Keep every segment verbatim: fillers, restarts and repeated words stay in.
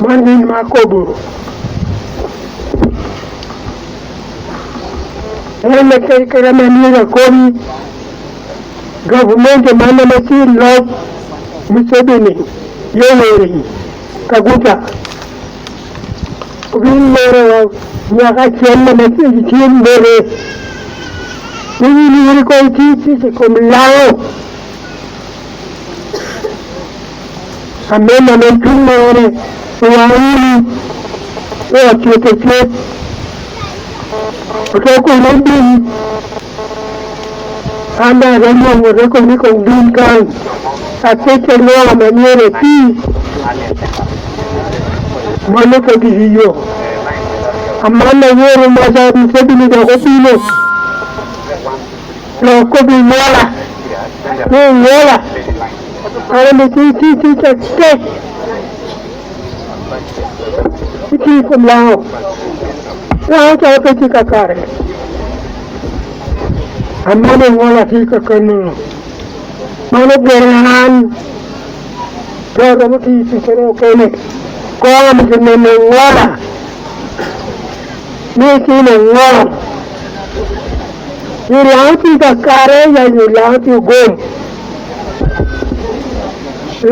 Man gin ma akobo. En atekere ame myero akobi, gavumenti man ame tye i loc, Museveni, Yoweri Kaguta, obin merowa nyaka acel ame tye tye mere. Ni yin wot oko iti tic i kom Laŋo. Amen, amen. Tuŋ mere, oa wunu i ot Rwot acwec, ote kono obin. An daŋ ate nwoŋo reko ni koŋ bin kan, atekki lwak ame myero eti. Mano pe gik i yo. Aman aworo maca Museveni dok obino. Dok okobbi, "Iŋola, ni iŋola, an ame tye iti tic atek, iti i kom Laŋo, Laŋo ca pe tye kakare." Aman iŋola tye kakano. Mano gere an, pe aromo tiyo ticcere okene. Koŋ amito neno iŋola, ni itimo ŋo. Ni Laŋo tye kakare, ya nyo Laŋo tye ogom.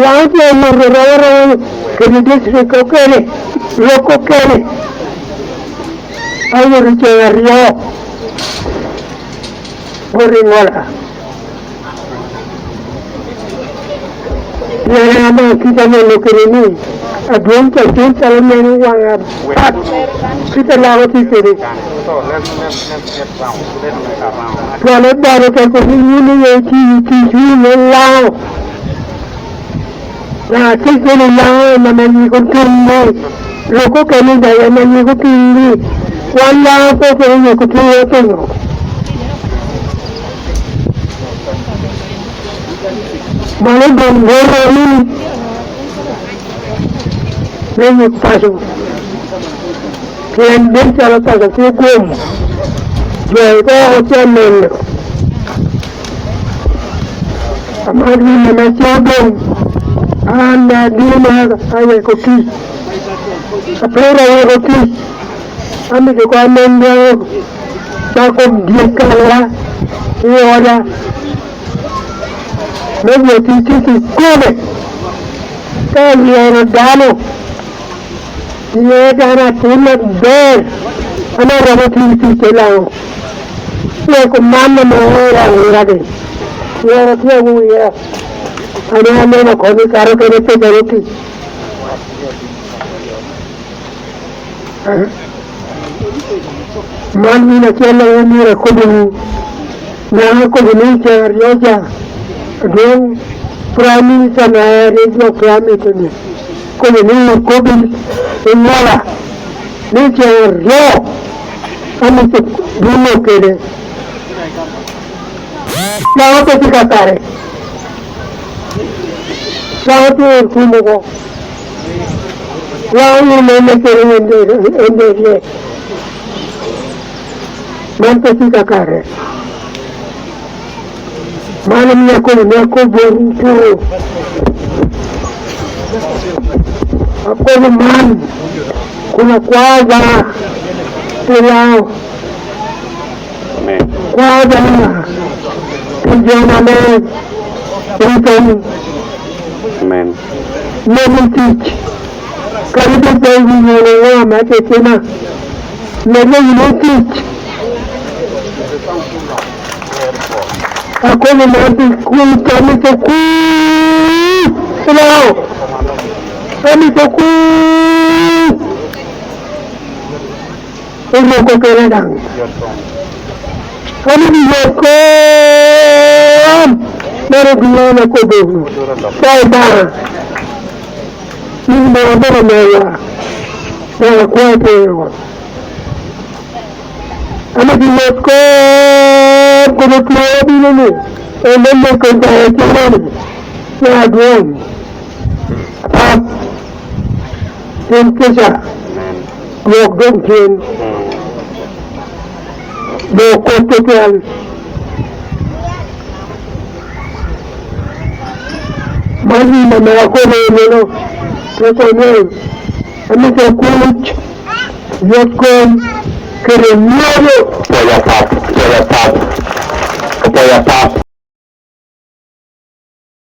Laŋo tye owoto romo romo kede district okene, lok okene. Awoto ceng aryo bot iŋola. Pien an daŋ kit aneno kede ni, adwoŋ ca tye calo neno waŋa pat, kit a Laŋo tye kede. Twale balo te kobo ni wun iye iti i ticwu me Laŋo. Daŋ atic bene Laŋo en ame nyiko tin-ni, lok okene daŋ en ame nyiko tin-ni. Wan Laŋo pe otwero nyiko tinwa pingo? Mano doŋ lworo ni me nyik paco, pien nen calo paco tye gum, jo oko oko tye aneno. Aman gin ame ce doŋ an adwona aweko tic, apero aweko tic, amito ko anen daŋ ba kom dyek kalwa i oda. Me wot i tic i kome, ka ilyero dano, iye dano atin aber, ame romo tiyo tic i Laŋo. Weko man ame ooro aora-gi, myero otyek wiya, ame aneno kono i kato kede pekere tic. Man gin acel a myero akobbiwu. Daŋ akobo ni ceŋ aryo ca, adwoŋ Prime Minister na en rik dok pe amito ni, kobo ni okobbi i ŋola ni ceŋ aryo amito bino kede. Daŋ ote tye kakare. Daŋ ote oro tum oko. Wa wunu me mecere en de, en de ryek. Man pe tye kakare. Man omio akobo ni akobo wunu turu. Akobo man kun akwao Obaŋa pi Laŋo. Amen. Kwa Obaŋa pi jo ame rito Amen. Mego tic, kadi bed ba iwinyo ŋo ame atetena, mego wunu tic. Akobo man pi kun tamito kur, Obaŋa, amito kur. Oruk okele daŋ. An i yot kom, dano duŋ an akobo, Obaŋa, in moro abaka mewa, daŋ akwae piny ot. An i yot kom, kono twer abino ni, en me meko daŋ acalo-ni, ya adwoŋ. Apak, pien kica, dwok doŋ tin, dwok kop tutwal. Man gin ame akobo i nino, te kono ni, Amito kuc, yot kom, kede lwodo. Pwoyo apat, pwoyo apat, pwoyo apat.